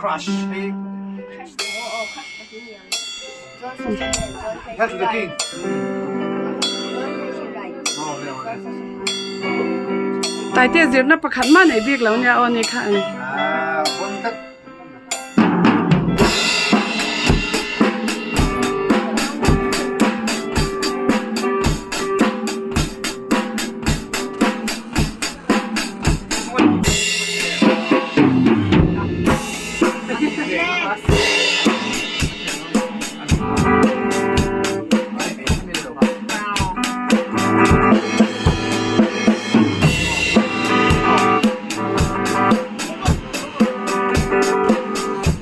Crush hei That's the king. Taite zirna pakhat mah nei bik lo nia aw ni kha ang. Ah, bon tak.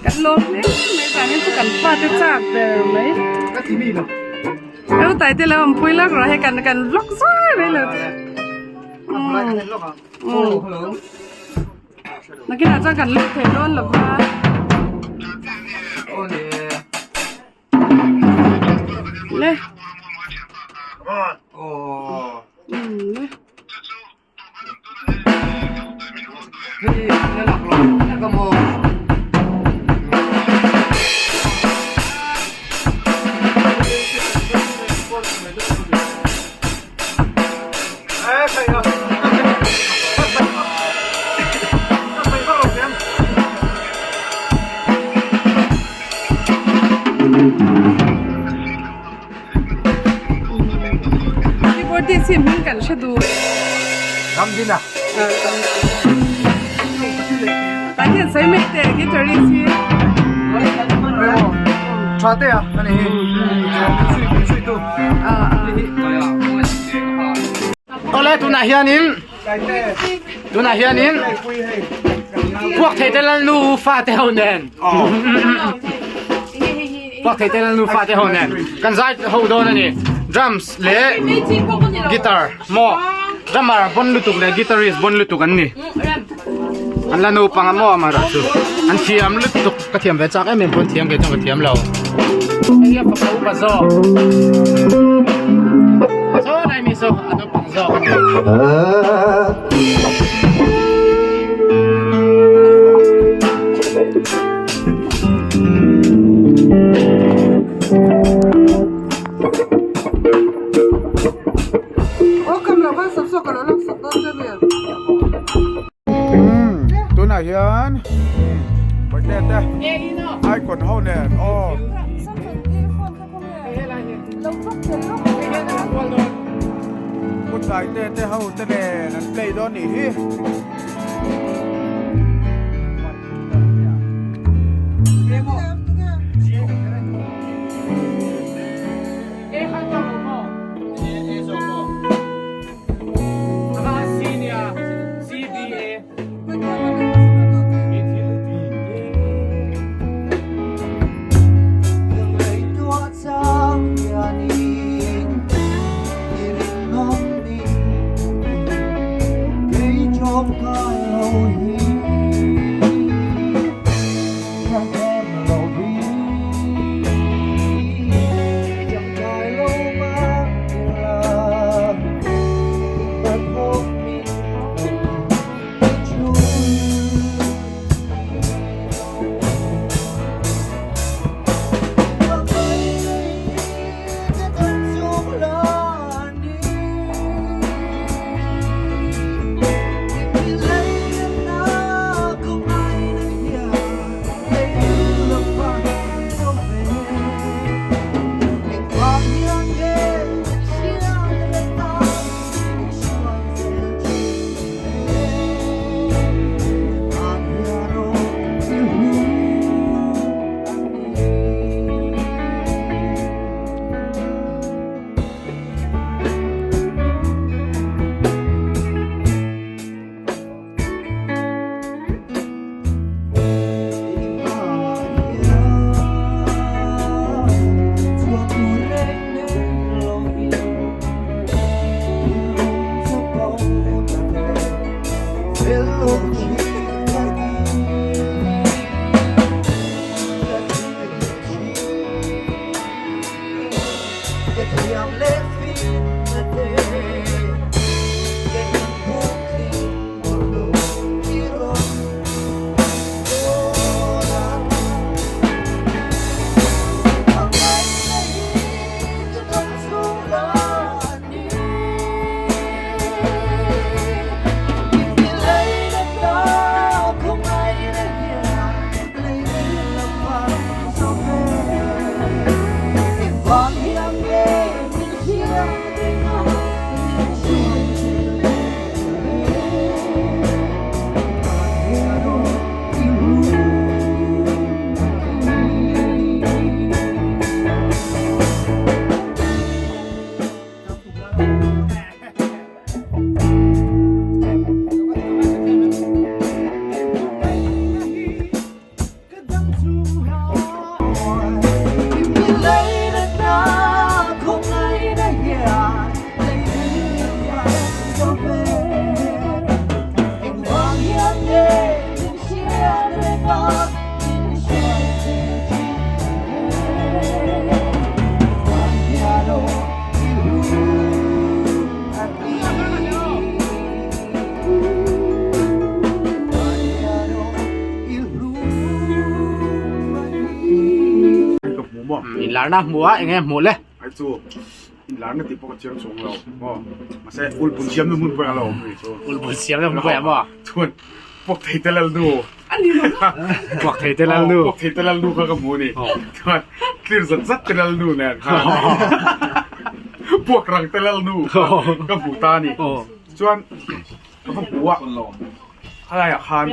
Kan lawm hle mai vangin chu kan fate chak ber mai. Eu taite lo awm pui lak rawh hei kan kan vlog zuai mai lo te. Nakinah chuan kan lut thei dawn lo va. Le. Le. Keyboardist hi hming kan hre duh. Ramdina. Tah hian sawi mai teh guitarist hi. Tha te a ani hi. Zui tu. Awle tunah hianin tunah hianin puak thei te lal nu fa te ho nen puak thei te lal nu fa te ho nen kan zai ho dawn ani drums leh guitar maw drummer bon lutuk leh guitarist bon lutuk an ni an la naupang a maw amaherawh chu an thiam lutuk ka thiam ve chak em em pawh an thiam kei chuan ka thiam lo hei hi a fapa upa zawk saw lai mi saw a naupang zawk a ni. Tunah hian birthday te icon ho nen aw kutdai te te ho te nen an play dawn nih hi. maw? Inlarna hmuh a enge hmuh le? Ai chu inlarna tih pawh ka chiang chhung lo maw? Mahse ulpun siamna hmun pawh a lo awm rih chu. Ulpun siamna hmun pawh a maw? Chuan puak thei te lal nu. Puak thei te lal nu. Puak thei te lal nu kha ka hmu a ni. Chuan clear zat zat te lal nu nen khan puak rang te lal nu kha ka hmu ta a ni. Chuan ka va hmu a. Khalaiah khan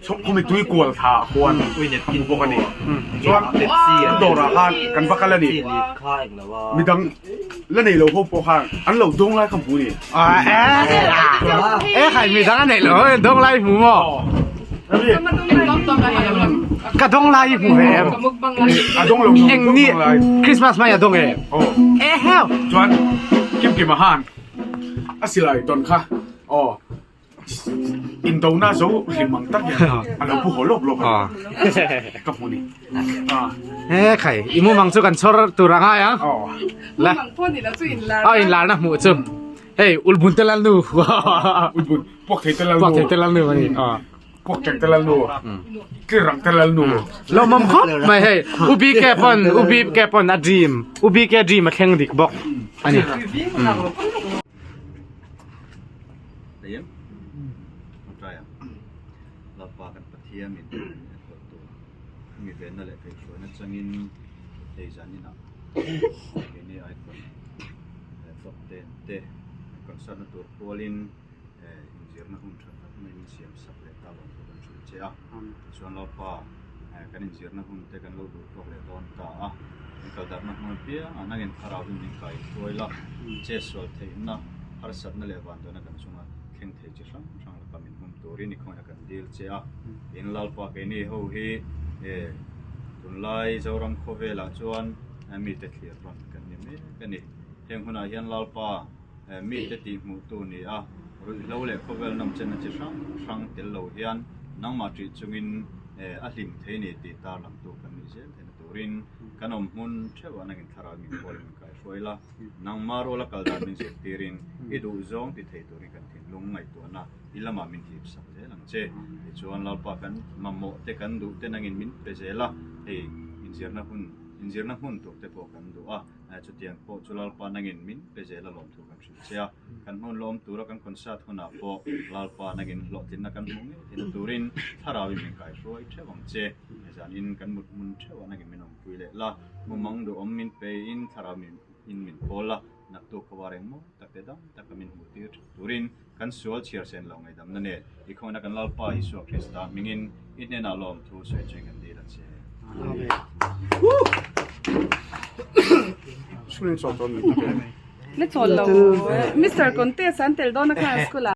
chhawpkhawmi tui kual tha khuan hmu bawk a ni. Chuan a dawrah khan kan va kal a ni. Midang la nei lo ho pawh khan an lo dawng lai kha hmu a ni. E khai midang a neih loh ho dawng lai hmu maw? Ka dawng lai hmu ve em? A dawng lo Eng ni Christmas mai a dawng em? E heo. Chuan Kimkima khan a silai tawn kha aw Indona zo hlim ang tak hian a lo pu haw lawk lawk a ka hmu ni. He khai i mumang chu kan chhawr tur a ngai ang. La. Mumang pawh ni lo chu inlar. A inlarna hmuh chu. Hei ulbun te lal nu. Ulbun puak thei te lal nu. Puak thei te lal nu ani. Puak ṭek te lal nu. Tlirang te lal nu. Lawmawm khawp mai hei ubi ke pawn ubi ke pawn a dream ubi ke dream a thleng dik bawk ani. Hei em? Tawngtai ang. Lalpa kan Pathian min enkawl tur mi venna leh kaihhruaina changin hei zan inah keini icon top ten te concert na tur kualin inzirna hun tha tak mai min siam sak leh ta lawm kan hrilh che a. Tichuan Lalpa kan inzirna hun te kan lo duh tawk leh dawn ta a, min kal darhna hmun apiangah nangin thlarauin min kaihruai la, chetsual theihna, harsatna leh vanduaina kan chunga thleng thei chi hrang hrang laka min hum turin i khawngaihna kan dil che a. In Lalpa keini ho hi tunlai Zoram khawvelah chuan mite thlir rawn kan ni mek a ni. Heng hunah hian Lalpa mite tihhmuhtu ni a, ruihhlo leh khawvel nawmchenna chi hrang hrang tel lo hian nangmah ṭih chungin a hlim thei ni tih tarlangtu kan nih zel theihna turin kan awm hmun ṭheuhah nangin thlarau min kawl min kaihruai la. Nangmah ruala kal dan min zirtirin i duhzawng ti thei turin kan thinlung ngaihtuahna i lamah min hip sak zel ang che. Tichuan Lalpa kan mamawh te kan duh te nangin min pe zel a, hei inzirna hun inzirna hmun tur te pawh kan duh a, chutiang pawh chu Lalpa nangin min pe zel a lawmthu kan hrilh che a. Kan hmun lawm tura kan concert hunah pawh Lalpa nangin hlawhtlinna kan hmuh ngei theihna turin thlarauin min kaihruai theuh ang che. Zanin kan mut hmun theuhah nangin min awmpui leh la, mumang duhawm min peiin thlarau min in min pawl a, naktuk khawvar engmaw tak te dam taka min hmuh tir tha turin kan sual chhiar sen lo ngaihdamna nen i khawina kan Lalpa Isua Krista hmingin i hnenah lawmthu sawi chuan kan dil a che. Amen. Le chawl lo Mister Contest an tel dawn a kha school ah.